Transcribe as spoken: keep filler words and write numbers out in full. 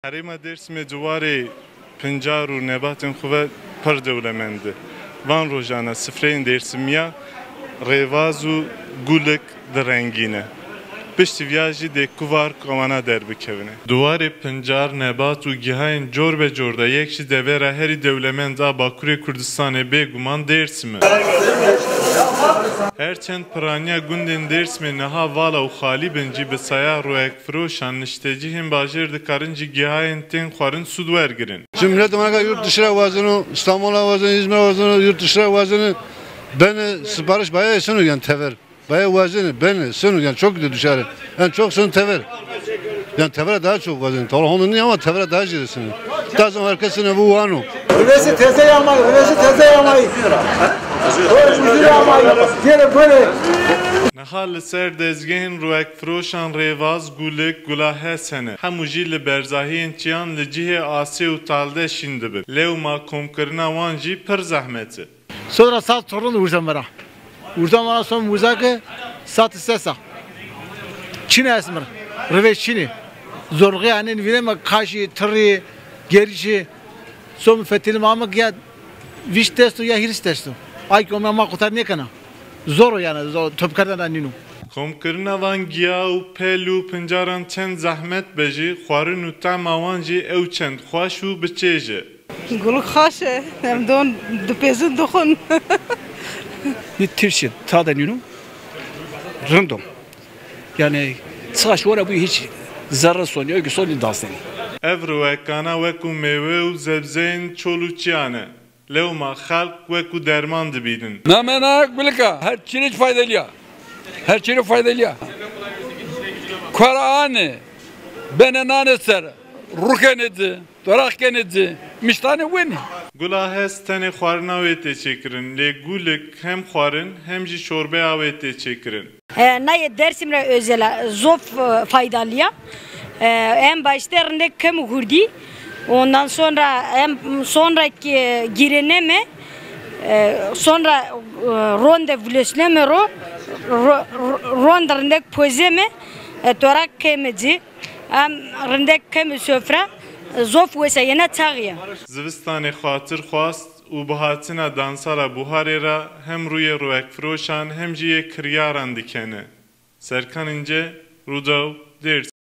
Herêma Dêrsimê di warê pincar û nebatên xwe ve pir dewlemend e. Van rojana sifreyên Dêrsimî ya rêvaz û gulik direngîne. Piştî viya jî dê kuvar ku wana derbikevine. Di warê pincar nebat û gihayên cor be cor de yek ji devera herî dewlemend a Bakurê Kurdistanê bêguman Dêrsim e. Her çend piraniya gundên Dêrsimê niha vala û xalî bin jî, bi saya rûyekfiroşan niştecihên bajêr dikarin ji gihayên tên xwarin sûd wergirin. Ji milet wana yurt dışına wazını, İstanbul'a wazını, İzmir'e wazını, yurt dışına wazını. Ben e, sipariş bayağı sonu yani tever. Bayağı wazını, ben sonu yani çok gidiyor dışarı. Yani çok sonu tever. Yani tevere daha çok wazını. Tamam onu niye ama tevere daha cirisini. Tazım herkesin bu wano. Rivesi teze yamayı, rivesi teze yamayı. Böyle güzel yamayı. Gene böyle. Niha li ser dezgehên rûyekfiroşan rêvaz, gulik, gula hes hene. Hemû jî li berzahiyên çiyan li cihê asê û talde şîn dibin. Lewma komkirina wan jî pir zehmet e. Sonra saat torun urzan vera. Urzan vera son muzake saat sesa. Çin esmir. Reve çini. Zorluğu yani vine ma kaşi, tırı, gerişi. Son fetilim ama ya viş testo ya hiris testo. Ay ki o ma kutar ne kana. Zor o yani, zor, top kardan da ninu. Komkirina van giya û pel û pincaran çend zehmet be jî, xwarin û tema wan jî ew çend xweş û bi çêj e. Guluk xaş e, em don dipêzin dixwin. Ni tirşi ta de nîno rindo. Yani çiqa ji were bûyî hiç zerre sonî, öykü sonî dastenî. Ev rûwekana wekû mêwe û zebzeyên çol û çiyan e. Lewma xelk wekû derman dibînin. Namena gulika her çirêç faydeliya. Her çirê faydeliya. Kara ane, bene nane ser, rûkenê di. Toraq kenê di miştanê wê ne. Gula hes tenê xwarina wê tê çêkirin, lê gulik hem xwarin hem jî şorbeya wê tê çêkirin. E, nayê Dersim re özel e, zof e, faydalı ya. E, em başta rindek kem hurdî, ondan sonra em sonra ki girene me, e, sonra e, ronde vlösne me ro, ro, ro, ronde rindek poze me, e, torak kemeci. Em rindek kemî sofre, zof weseyene çaxiye. Zivistanê xatir xwast û bi hatina dansala buharê re hem rûyê rûwekfiroşan hem jî yê kiryaran dikene. Serkan İnce, Rûdaw, Dêrsim.